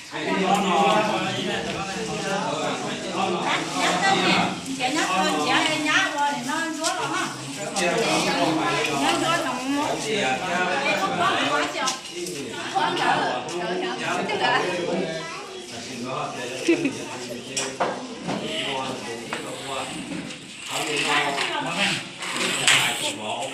Tag nrho cov, cov vauv.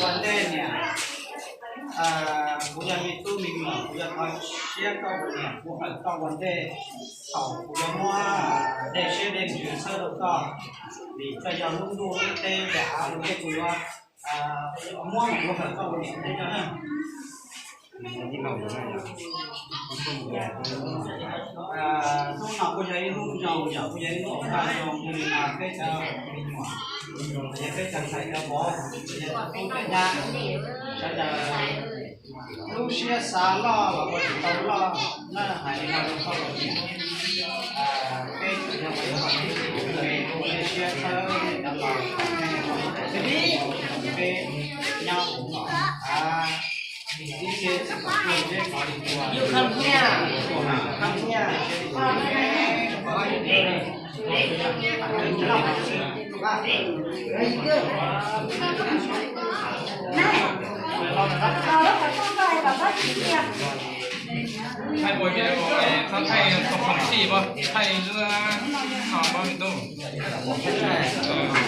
Ua ntej niam, kuv yog me tub me nyuam, kuv yog thov siab koj ua niam, kuv hawm koj ua ntej. Thaum kuv yuav muab dej siab dej ntsws txhawb rau koj, vim koj yog lub ntuj lub teb yam av ua ntej, kuv yuav muab kuv hawm koj ua niam thiab koj na. Hnub no kuj yog ib hnub zoo, yog kuj yog ib hnub tag zoo, yog li no peb cov me nyuam, yog peb cov ntxhais cov vauv, yog cov tub cov nyab, sawv daws lub siab xav loj los ua tsis tau loj na, hais li no rau koj los tias peb tseem yog qhov ua siab txhawb cov laus, peb nyob hauv av, ib txhia tsis tau tuag zeb qhov li tuag, tuag mas khab nyiaj, Thaij ua ke, thaij thaij too khoom sij pab, thaij lub no pab me tub,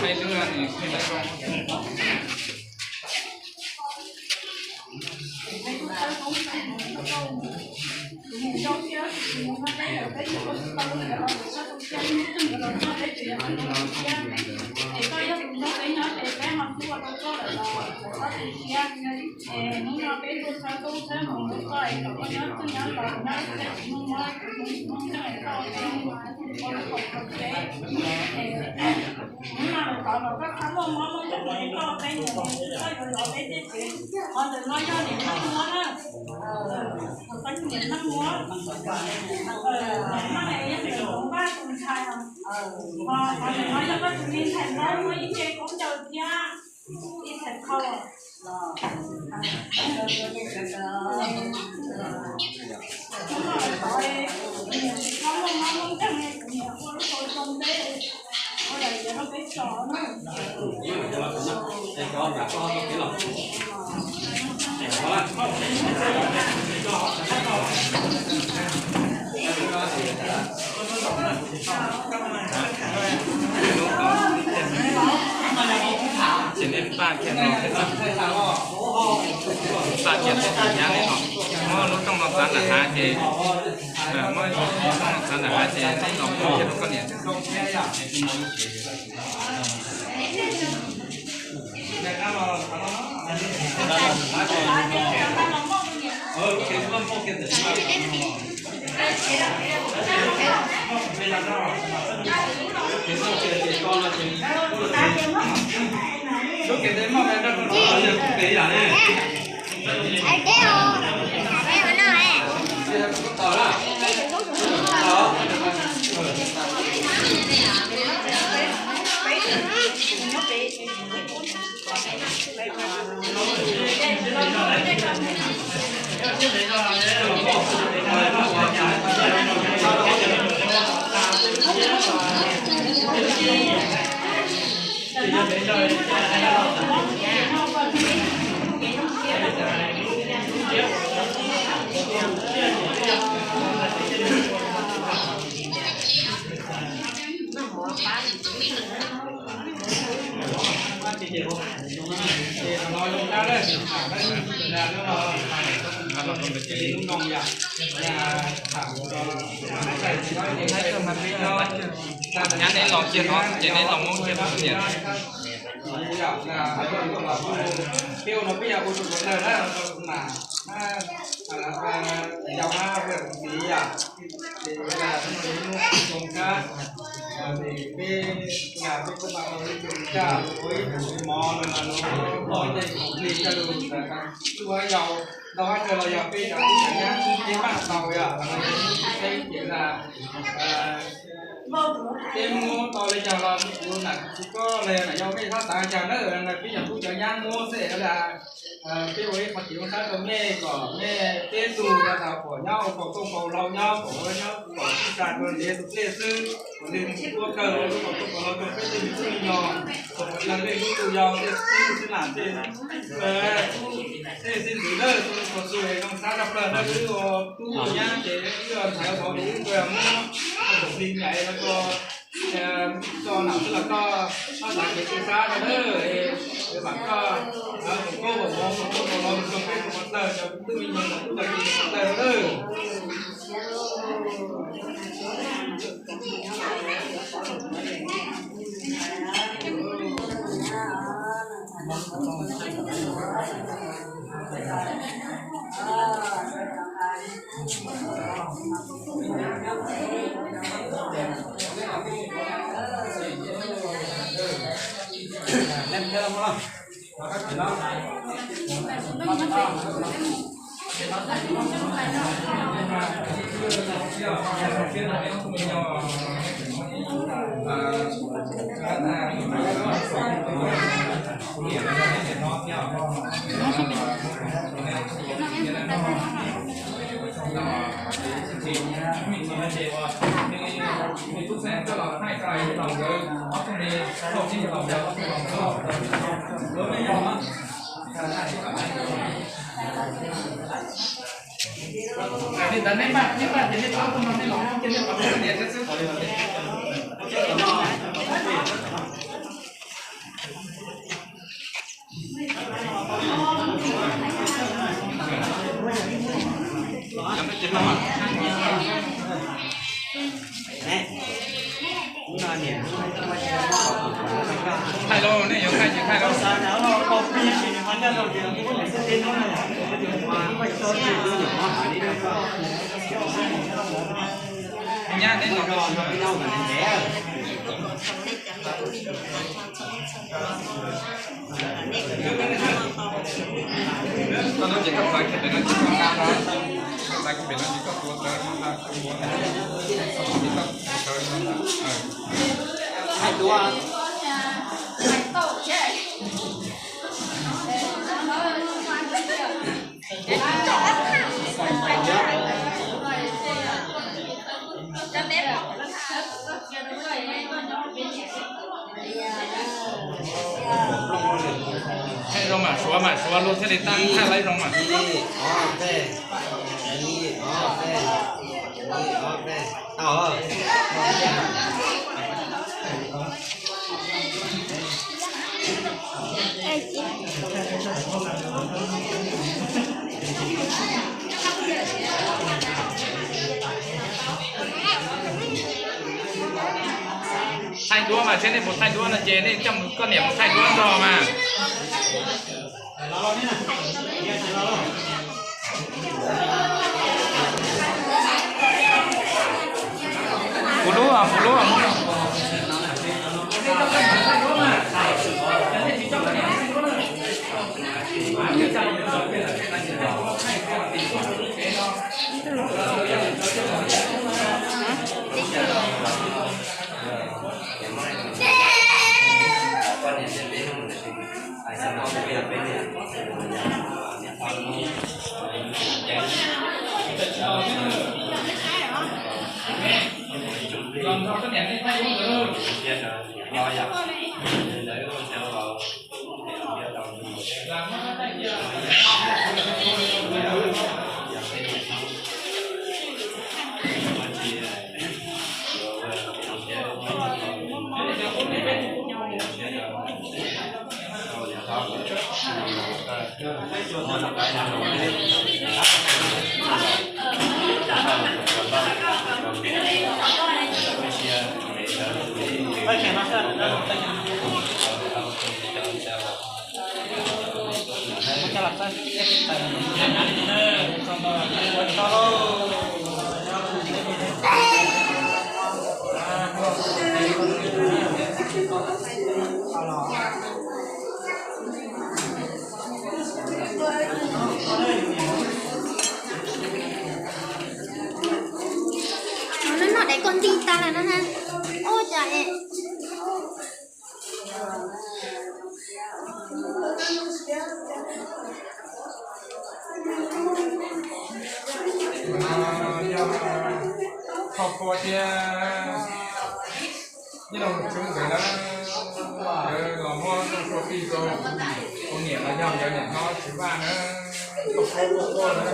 thaij lub no. Ces nej paj kiag no, paj kiag tau tus nyab li no, muab lub rooj no txav nram hav ces, muab lub rooj no txav nram hav ces nej los muab kiag rau koj niam. Nyab neb los kiag no ces neb los muab kiag rau niam. Ntau hab kawg los yog peb cov tub cov nyab peb maj tau yom, peb muab tau li cas los kuv nam tsis koj li nam yog mej txhob xav cas na, peb cov tub cov nyab muab xwb li. Peb ua ib qho kev zoo sab rau mej kom mej peb tug tau pom nyob ua paus tooj paus hlau nyob kom ua nyob kom txij tsa rau ntev tus dlej xwb, kom nws ua kawg ua paus tooj paus hlau rau peb tej me tub me nyuam, kom leej leej tub tug yau tej xib xwb nam tej tej xib ntxwv na, txhua txhua tus zoo sab tshaj plaws na, wb ua tub ua nyab ces wb ntxhais ua vauv ces wb muab tus hli nyam los tso nam xwb los koj txhob xav kev txawj sab rau na, mam koj tus koob tus hmoov tus koob tus hmoov rau peb tus hmoov tawg cov tub me nyuam tus tub tawg tub tawg na. Thaij lauj, nej yuav thaij ces thaij lauj. Nyab, nej los. Koj lub ces koj txav kiag pem no ces koj nqa no, koj txav kiag pem no ces koj tuav rawv no nqa koj muab no, ces koj tuav rawv no nqa. Thaij duab. Thaij zoo mas suav mas suav luag thiaj li tab thaij laib zoo mas. Thaij duab mas, seb nej puas thaij duab no ces nej coj mus koj niam mus thaij duab nrog mas. Puv lub, puv lub. Noj noj, dais koj nti tas lawm no na. Ua cas es kho kua thiab. Nyob rau tus tswv ntawd na, nkawd los muab rooj tua pij rau tus niam los yog nkawd niam hlob Tswv Vaj na, kua kua na.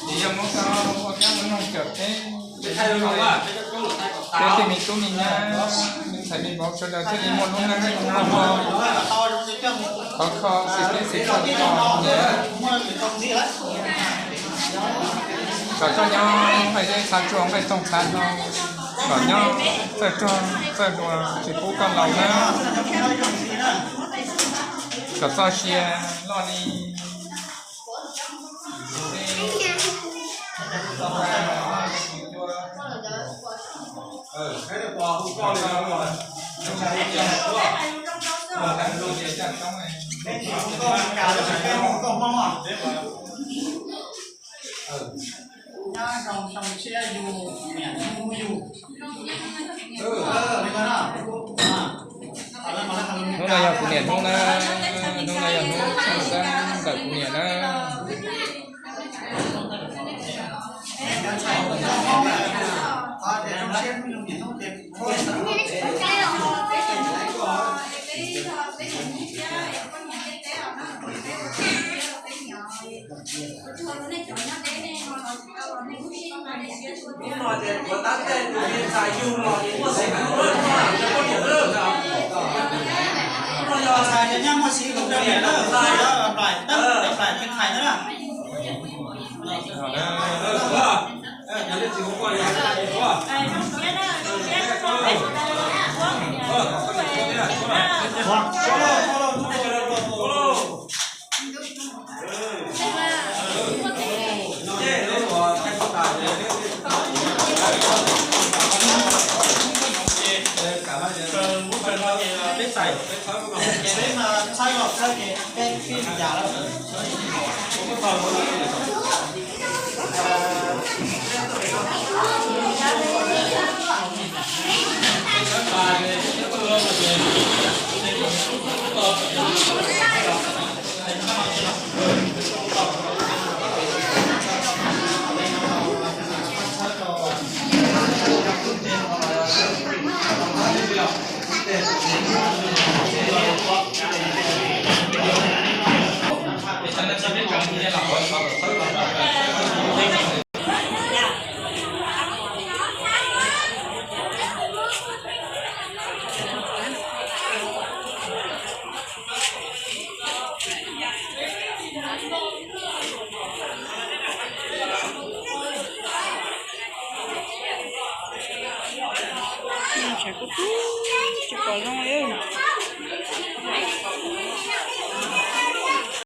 Ces yog Hmoob tau ua kab ua noog cawm peb, peb tej me tub me nyab, me ntxhais me vauv sawv daws thiaj li muaj lub neej muaj hmo, khov kho xis teb xis chaw. Kom koj nyob nqaij zeb xav tsuag nqaij toog xav hlau, kom nyob txawj rog txawj dua tsis pub koj laus na. Kom txoj sia loj li Hnub no yog kuv niam hnub na, hnub no yog hnub tshwj xeeb ntawm kuv niam na. Tshav kub kub, tsis pom zoo li.